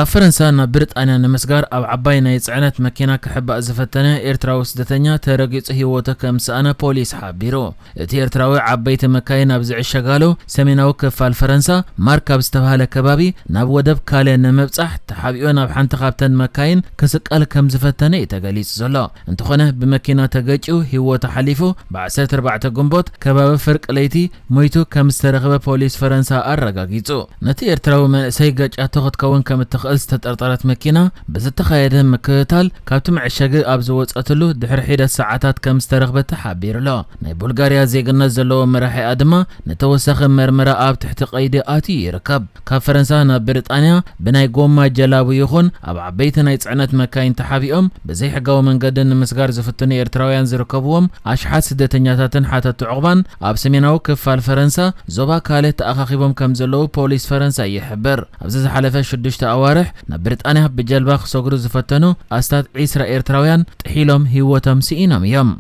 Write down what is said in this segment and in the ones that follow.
ካብ ፈረንሳ ናብ ብሪጣንያ ንምስጋር ኣብ ዓባይ ናይ ጽዕነት መኪና ክሕባእ ዝፈተነ ኤርትራዊ ስደተኛ ተረጊጹ ህይወቱ ከም ዝሰኣነ ፖሊስ ሓቢሩ። እቲ ኤርትራዊ ዓበይቲ መካይን ኣብ ዝዕሸጋሉ ሰሜናዊ ክፋል ፈረንሳ ማርክ ኣብ ዝተባህለ ከባቢ ናብ ወደብ ካለ ንምብጻሕ ተሓቢኡ ናብ ሓንቲ ካብተን መካይን ክስቀል ከም ዝፈተነ እዩ ተገሊጹ ዘሎ። እንተኾነ ብመኪና ተገጭዩ ህይወቱ ሓሊፉ ብ ዓሰርተ ኣርባዕተ ግንቦት ከባቢ ፍርቂ ለይቲ ሞይቱ ከም ዝተረኽበ ፖሊስ ፈረንሳ ኣረጋጊጹ። ነቲ ኤርትራዊ መንእሰይ ገጫቶ ክትከውን ከም እትኽእል ዝተጠርጠረት መኪና ብዝተኻየደ ምክትታል ካብቲ መዐሸጊ ኣብ ዝወጸትሉ ድሕሪ ሒደት ሰዓታት ከም ዝተረኽበ ተሓቢሩ ኣሎ። ናይ ቡልጋርያ ዜግነት ዘለዎ መራሒኣ ድማ ንተወሳኺ መርመራ ኣብ ትሕቲ ቀይዲ ኣትዩ ይርከብ። ካብ ፈረንሳ ናብ ብሪጣንያ ብናይ ጎማ ጀላቡ ይኹን ኣብ ዓበይቲ ናይ ጽዕነት መካይን ተሓቢኦም ብዘይሕጋዊ መንገዲ ንምስጋር ዝፍትኑ ኤርትራውያን ዝርከብዎም ኣሽሓት ስደተኛታትን ሓተቲ ዑቕባን ኣብ ሰሜናዊ ክፋል ፈረንሳ ዞባ ካለ ተኣኻኺቦም ከም ዘለዉ ፖሊስ ፈረንሳ ይሕብር። ኣብዚ ዝሓለፈ ሽዱሽተ ኣዋርሕ ናብ ብሪጣንያ ብጀልባ ክሰግሩ ዝፈተኑ ኣስታት ዒስራ ኤርትራውያን ጥሒሎም ህይወቶም ስኢኖም እዮም።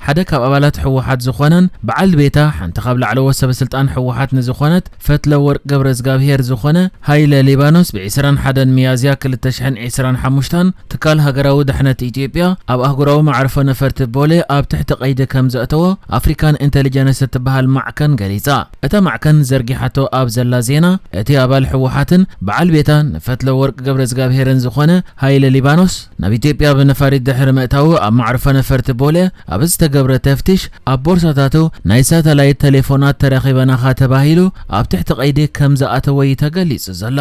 ሓደ ካብ ኣባላት ህወሓት ዝኾነን በዓል ቤታ ሓንቲ ካብ ላዕለዎት ሰበስልጣን ህወሓት ንዝኾነት ፈትለ ወርቅ ገብረ እግዚኣብሄር ዝኾነ ሃይለ ሊባኖስ ብ ዕስራን ሓደን ሚያዝያ ክልተ ሽሕን ዕስራን ሓሙሽተን ትካል ሃገራዊ ድሕነት ኢትዮጵያ ኣብ ኣህጉራዊ መዕርፎ ነፈርቲ ቦሌ ኣብ ትሕቲ ቀይዲ ከም ዘእተዎ ኣፍሪካን ኢንተሊጀንስ እትበሃል ማዕከን ገሊጻ። እታ ማዕከን ዘርጊሓቶ ኣብ ዘላ ዜና፣ እቲ ኣባል ህወሓትን በዓል ቤታ ንፈትለ ወርቅ ገብረ እግዚኣብሄርን ዝኾነ ሃይለ ሊባኖስ ናብ ኢትዮጵያ ብነፋሪት ድሕሪ ምእታዉ ኣብ መዕርፎ ነፈርቲ ቦሌ ኣብ ዝተገብረ ተፍትሽ ኣብ ቦርሳታቱ ናይ ሳተላይት ቴሌፎናት ተረኺበናኻ ተባሂሉ ኣብ ትሕቲ ቀይዲ ከም ዝኣተወ እዩ ተገሊጹ ዘሎ።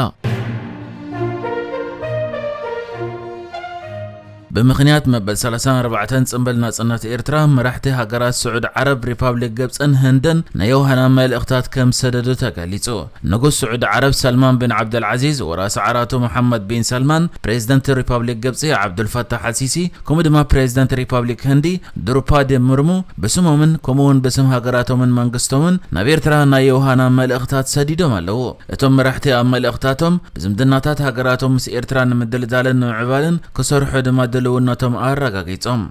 ብምኽንያት መበል ሰላሳን ኣርባዕተን ጽምብል ናጽነት ኤርትራ፣ መራሕቲ ሃገራት ስዑድ ዓረብ፣ ሪፓብሊክ ግብጽን ህንድን ናይ የውሃና መልእኽታት ከም ዝሰደዱ ተገሊጹ። ንጉስ ስዑድ ዓረብ ሰልማን ቢን ዓብደልዓዚዝ፣ ወራሲ ዓራቱ መሓመድ ቢን ሰልማን፣ ፕሬዝደንት ሪፓብሊክ ግብጺ ዓብዱልፈታሕ ኣልሲሲ፣ ከምኡ ድማ ፕሬዝደንት ሪፓብሊክ ህንዲ ድሩፓዲ ሙርሙ ብስሞምን ከምኡ እውን ብስም ሃገራቶምን መንግስቶምን ናብ ኤርትራ ናይ የውሃና መልእኽታት ሰዲዶም ኣለዉ። እቶም መራሕቲ ኣብ መልእኽታቶም፣ ብዝምድናታት ሃገራቶም ምስ ኤርትራ ንምድልዳልን ንምዕባልን ክሰርሑ ድማ ድልውነቶም ኣረጋጊጾም።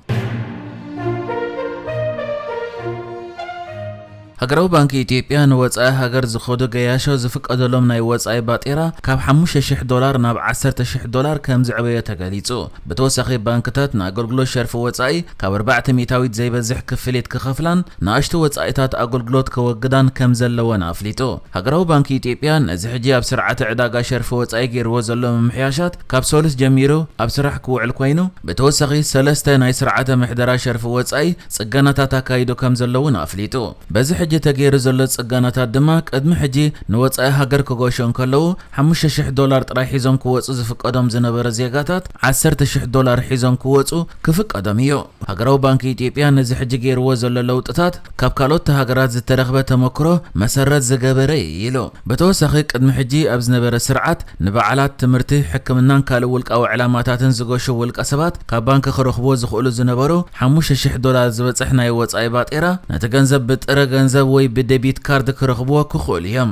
ሃገራዊ ባንኪ ኢትዮጵያ ንወጻኢ ሃገር ዝኸዱ ገያሾ ዝፍቀደሎም ናይ ወጻኢ ባጤራ ካብ ሓሙሽተ ሽሕ ዶላር ናብ ዓሰርተ ሽሕ ዶላር ከም ዝዕበዮ ተገሊጹ። ብተወሳኺ ባንክታት ንኣገልግሎት ሸርፊ ወጻኢ ካብ ኣርባዕተ ሚእታዊት ዘይበዝሕ ክፍሊት ክኸፍላን ንኣሽቱ ወጻኢታት ኣገልግሎት ከወግዳን ከም ዘለወን ኣፍሊጡ። ሃገራዊ ባንኪ ኢትዮጵያ ነዚ ሕጂ ኣብ ስርዓተ ዕዳጋ ሸርፊ ወጻኢ ገይርዎ ዘሎ ምምሕያሻት ካብ ሰሉስ ጀሚሩ ኣብ ስራሕ ክውዕል ኮይኑ፣ ብተወሳኺ ሰለስተ ናይ ስርዓተ ምሕደራ ሸርፊ ወጻኢ ጽገናታት ኣካይዱ ከም ዘለውን ኣፍሊጡ። በዚ ሕጂ ተገይሩ ዘሎ ጽገናታት ድማ ቅድሚ ሕጂ ንወጻኢ ሃገር ክገሹ እንከለዉ ሓሙሽተ ሽሕ ዶላር ጥራይ ሒዞም ክወጹ ዝፍቀዶም ዝነበረ ዜጋታት ዓሰርተ ሽሕ ዶላር ሒዞም ክወጹ ክፍቀዶም እዩ። ሃገራዊ ባንኪ ኢትዮጵያ ነዚ ሕጂ ገይርዎ ዘሎ ለውጥታት ካብ ካልኦት ሃገራት ዝተረኽበ ተመክሮ መሰረት ዝገበረ እዩ ኢሉ። ብተወሳኺ ቅድሚ ሕጂ ኣብ ዝነበረ ስርዓት ንበዓላት፣ ትምህርቲ፣ ሕክምናን ካልእ ውልቃዊ ዕላማታትን ዝገሹ ውልቀ ሰባት ካብ ባንኪ ክረኽብዎ ዝኽእሉ ዝነበሩ ሓሙሽተ ሽሕ ዶላር ዝበጽሕ ናይ ወጻኢ ባጤራ ነቲ ገንዘብ ብጥረ ገንዘብ ወይ ብደቢት ካርድ ክረኽብዎ ክኽእሉ እዮም።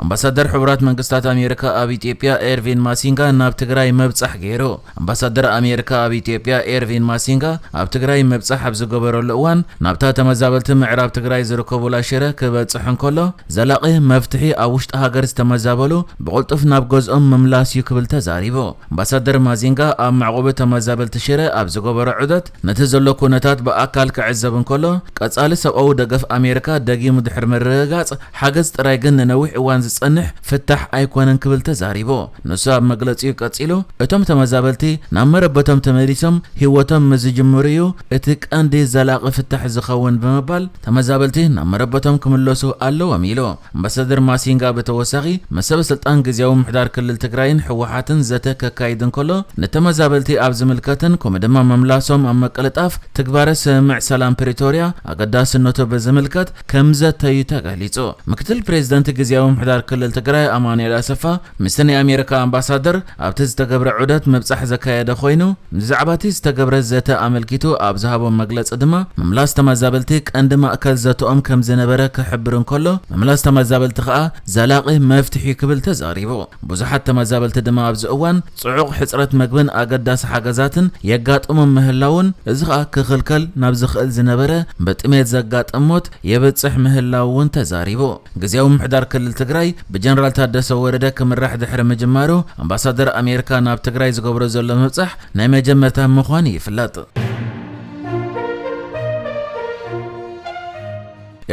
ኣምባሳደር ሕቡራት መንግስታት ኣሜሪካ ኣብ ኢትዮጵያ ኤርቪን ማሲንጋ ናብ ትግራይ ምብጻሕ ገይሩ። ኣምባሳደር ኣሜሪካ ኣብ ኢትዮጵያ ኤርቪን ማሲንጋ ኣብ ትግራይ ምብጻሕ ኣብ ዝገበረሉ እዋን፣ ናብታ ተመዛበልቲ ምዕራብ ትግራይ ዝርከቡላ ሽረ ክበጽሕ እንከሎ፣ ዘላቒ መፍትሒ ኣብ ውሽጢ ሃገር ዝተመዛበሉ ብቕልጡፍ ናብ ገዝኦም ምምላስ እዩ ክብል ተዛሪቡ። ኣምባሳደር ማሲንጋ ኣብ መዕቆቢ ተመዛበልቲ ሽረ ኣብ ዝገበሮ ዑደት፣ ነቲ ዘሎ ኩነታት ብኣካል ክዕዘብ እንከሎ፣ ቀጻሊ ሰብኣዊ ደገፍ ኣሜሪካ ደጊሙ ድሕሪ ምርግጋጽ፣ ሓገዝ ጥራይ ግን ንነዊሕ እዋን ዝጸንሕ ፍታሕ ኣይኮነን ክብል ተዛሪቡ። ንሱ ኣብ መግለጺኡ ቀጺሉ፣ እቶም ተመዛበልቲ ናብ መረበቶም ተመሊሶም ህይወቶም ምስ ዝጅምሩ እዩ እቲ ቀንዲ ዘላቒ ፍታሕ ዝኸውን ብምባል፣ ተመዛበልቲ ናብ መረበቶም ክምለሱ ኣለዎም ኢሉ። ኣምባሳደር ማሲንጋ ብተወሳኺ፣ ምስ ሰበ ስልጣን ግዝያዊ ምምሕዳር ክልል ትግራይን ህወሓትን ዘተ ከካይድ እንከሎ፣ ንተመዛበልቲ ኣብ ዝምልከትን ከምኡ ድማ ምምላሶም ኣብ ምቅልጣፍ ትግባረ ስምምዕ ሰላም ፕሪቶርያ ኣገዳስነቱ ብዝምልከት ከም ዘተዩ ተገሊጹ። ምክትል ፕሬዝደንት ግዝያዊ ምምሕዳር ክልል ትግራይ ኣማኑኤል ኣሰፋ ምስቲ ናይ ኣሜሪካ ኣምባሳደር ኣብቲ ዝተገብረ ዑደት ምብጻሕ ዘካየደ ኮይኑ፣ ብዛዕባ እቲ ዝተገብረ ዘተ ኣመልኪቱ ኣብ ዝሃቦ መግለጺ ድማ፣ ምምላስ ተመዛበልቲ ቀንዲ ማእከል ዘተኦም ከም ዝነበረ ክሕብር እንከሎ፣ ምምላስ ተመዛበልቲ ከኣ ዘላቒ መፍትሒ ክብል ተዛሪቡ። ብዙሓት ተመዛበልቲ ድማ ኣብዚ እዋን ጽዑቕ ሕጽረት መግብን ኣገዳሲ ሓገዛትን የጋጥሞም ምህላውን፣ እዚ ከኣ ክኽልከል ናብ ዝኽእል ዝነበረ ብጥሜት ዘጋጥም ሞት የብጽሕ ምህላው እውን ተዛሪቡ። ግዝያዊ ምምሕዳር ክልል ትግራይ ብጀነራል ታደሰ ወረደ ክምራሕ ድሕሪ ምጅማሩ፣ ኣምባሳደር ኣሜሪካ ናብ ትግራይ ዝገብሮ ዘሎ ምብጻሕ ናይ መጀመርታ ምዃኑ ይፍለጥ።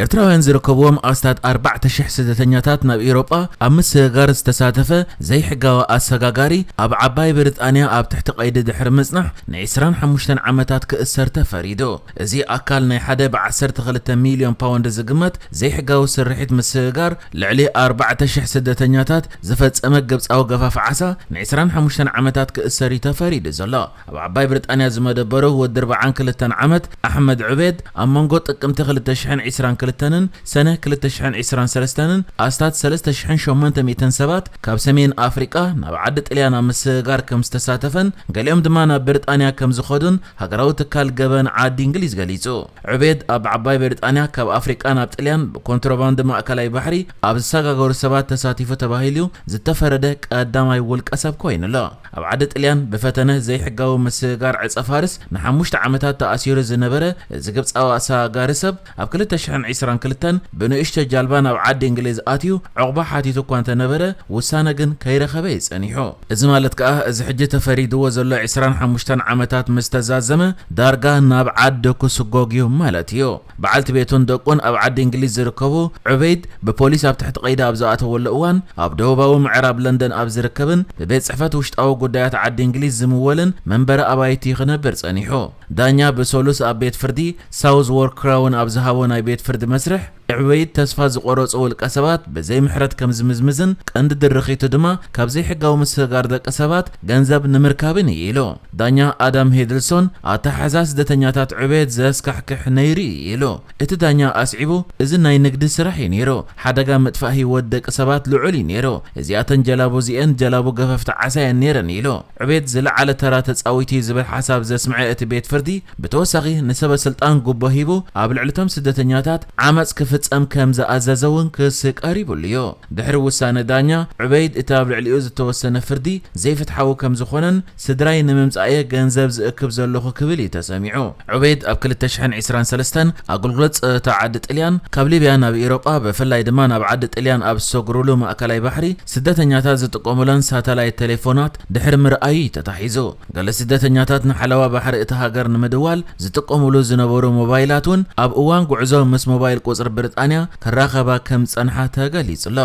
ኤርትራውያን ዝርከብዎም ኣስታት ኣርባዕተ ሽሕ ስደተኛታት ናብ ኤውሮጳ ኣብ ምስግጋር ዝተሳተፈ ዘይሕጋዊ ኣሰጋጋሪ ኣብ ዓባይ ብሪጣንያ ኣብ ትሕቲ ቀይዲ ድሕሪ ምጽናሕ ን ዕስራን ሓሙሽተን ዓመታት ክእሰር ተፈሪዱ። እዚ ኣካል ናይ ሓደ ብ ዓሰርተ ክልተ ሚልዮን ፓውንድ ዝግመት ዘይሕጋዊ ስርሒት ምስግጋር ልዕሊ ኣርባዕተ ሽሕ ስደተኛታት ዝፈጸመ ግብጻዊ ገፋፍ ዓሳ ን ዕስራን ሓሙሽተን ዓመታት ክእሰር እዩ ተፈሪዱ ዘሎ። ኣብ ዓባይ ብሪጣንያ ዝመደበሩ ወዲ ኣርባዓን ክልተን ዓመት ኣሕመድ ዑቤድ ኣብ መንጎ ጥቅምቲ ክልተ ሽሕን ዕስራን ክልተን ሰነ ክልተ ሽሕን ዕስራን ሰለስተን ኣስታት ሰለስተ ሽሕን ሸሞንተ ሚእትን ሰባት ካብ ሰሜን ኣፍሪቃ ናብ ዓዲ ጥልያን ኣብ ምስግጋር ከም ዝተሳተፈን ገሊኦም ድማ ናብ ብሪጣንያ ከም ዝኸዱን ሃገራዊ ትካል ገበን ዓዲ እንግሊዝ ገሊጹ። ዑቤድ ኣብ ዓባይ ብሪጣንያ ካብ ኣፍሪቃ ናብ ጥልያን ብኮንትሮባንድ ማእከላይ ባሕሪ ኣብ ዝሰጋገሩ ሰባት ተሳቲፉ ተባሂሉ ዝተፈረደ ቀዳማይ ውልቀ ሰብ ኮይኑ ኣሎ። ኣብ ዓዲ ጥልያን ብፈተነ ዘይሕጋዊ ምስግጋር ዕጸ ፋርስ ንሓሙሽተ ዓመታት ተኣሲሩ ዝነበረ እዚ ግብጻዊ ኣሰጋጋሪ ሰብ ኣብ ክልተ ሽሕን ዕስራን ክልተን ብንእሽቶ ጃልባ ናብ ዓዲ እንግሊዝ ኣትዩ ዕቑባ ሓቲቱ እኳ እንተነበረ ውሳነ ግን ከይረኸበ እዩ ጸኒሑ። እዚ ማለት ከኣ እዚ ሕጂ ተፈሪድዎ ዘሎ ዕስራን ሓሙሽተን ዓመታት ምስ ተዛዘመ ዳርጋ ናብ ዓዲ ክስጎግ እዩ ማለት እዩ። በዓልቲ ቤቱን ደቁን ኣብ ዓዲ እንግሊዝ ዝርከቡ ዑበይድ ብፖሊስ ኣብ ትሕቲ ቀይዲ ኣብ ዝኣተወሉ እዋን ኣብ ደቡባዊ ምዕራብ ለንደን ኣብ ዝርከብን ብቤት ጽሕፈት ውሽጣዊ ጉዳያት ዓዲ እንግሊዝ ዝምወልን መንበሪ ኣባይቲ ክነብር ጸኒሑ። ዳኛ ብሰሉስ ኣብ ቤት ፍርዲ ሳውዝ ዎርክ ክራውን ኣብ ዝሃቦ ናይ ቤት ፍርዲ መስርሕ ዑበይድ ተስፋ ዝቆረጹ ውልቀ ሰባት ብዘይ ምሕረት ከም ዝምዝምዝን ቀንዲ ድርኺቱ ድማ ካብ ዘይሕጋዊ ምስግጋር ደቂ ሰባት ገንዘብ ንምርካብን እዩ ኢሉ። ዳኛ ኣዳም ሄድልሶን ኣተሓሕዛ ስደተኛታት ዕቤት ዘስካሕክሕ ነይሩ እዩ ኢሉ። እቲ ዳኛ ኣስዒቡ፣ እዚ ናይ ንግዲ ስራሕ እዩ ነይሩ። ሓደጋ ምጥፋእ ህይወት ደቂ ሰባት ልዑል እዩ ነይሩ። እዚኣተን ጀላቡ እዚኤን ጀላቡ ገፈፍቲ ዓሳ እየን ነይረን ኢሉ። ዕቤት ዝለዓለ ተራ ተጻዊቱ እዩ ዝብል ሓሳብ ዘስምዐ እቲ ቤት ፍርዲ፣ ብተወሳኺ ንሰበ ስልጣን ጉቦ ሂቡ ኣብ ልዕሊቶም ስደተኛታት ዓመጽ ክፍጸም ከም ዝኣዘዘ እውን ክሲ ቀሪቡሉ እዩ። ድሕሪ ውሳነ ዳኛ፣ ዑበይድ እቲ ኣብ ልዕሊኡ ዝተወሰነ ፍርዲ ዘይፍትሓዊ ከም ዝኾነን ስድራይ ንምምጻእየ ገንዘብ ዝእክብ ዘለኹ ክብል እዩ ተሰሚዑ። ዑበይድ ኣብ ክልተ ሽሕን ዕስራን ሰለስተን ኣገልግሎት ጸጥታ ዓዲ ጥልያን ካብ ሊብያ ናብ ኤውሮጳ ብፍላይ ድማ ናብ ዓዲ ጥልያን ኣብ ዝሰግሩሉ ማእከላይ ባሕሪ ስደተኛታት ዝጥቀሙለን ሳተላይት ቴሌፎናት ድሕሪ ምርኣዩ እዩ ተታሒዙ። ገለ ስደተኛታት ንሓለዋ ባሕሪ እታ ሃገር ንምድዋል ዝጥቀሙሉ ዝነበሩ ሞባይላት እውን ኣብ እዋን ጉዕዞ ምስ ሞባይል ቁጽሪ ብሪጣንያ ክራኸባ ከም ዝጸንሓ ተገሊጹ ኣሎ።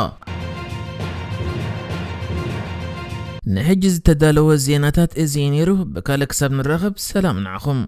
ንሕጂ ዝተዳለወ ዜናታት እዚ እዩ ነይሩ። ብካልእ ክሳብ ንራኸብ ሰላም ንዓኹም።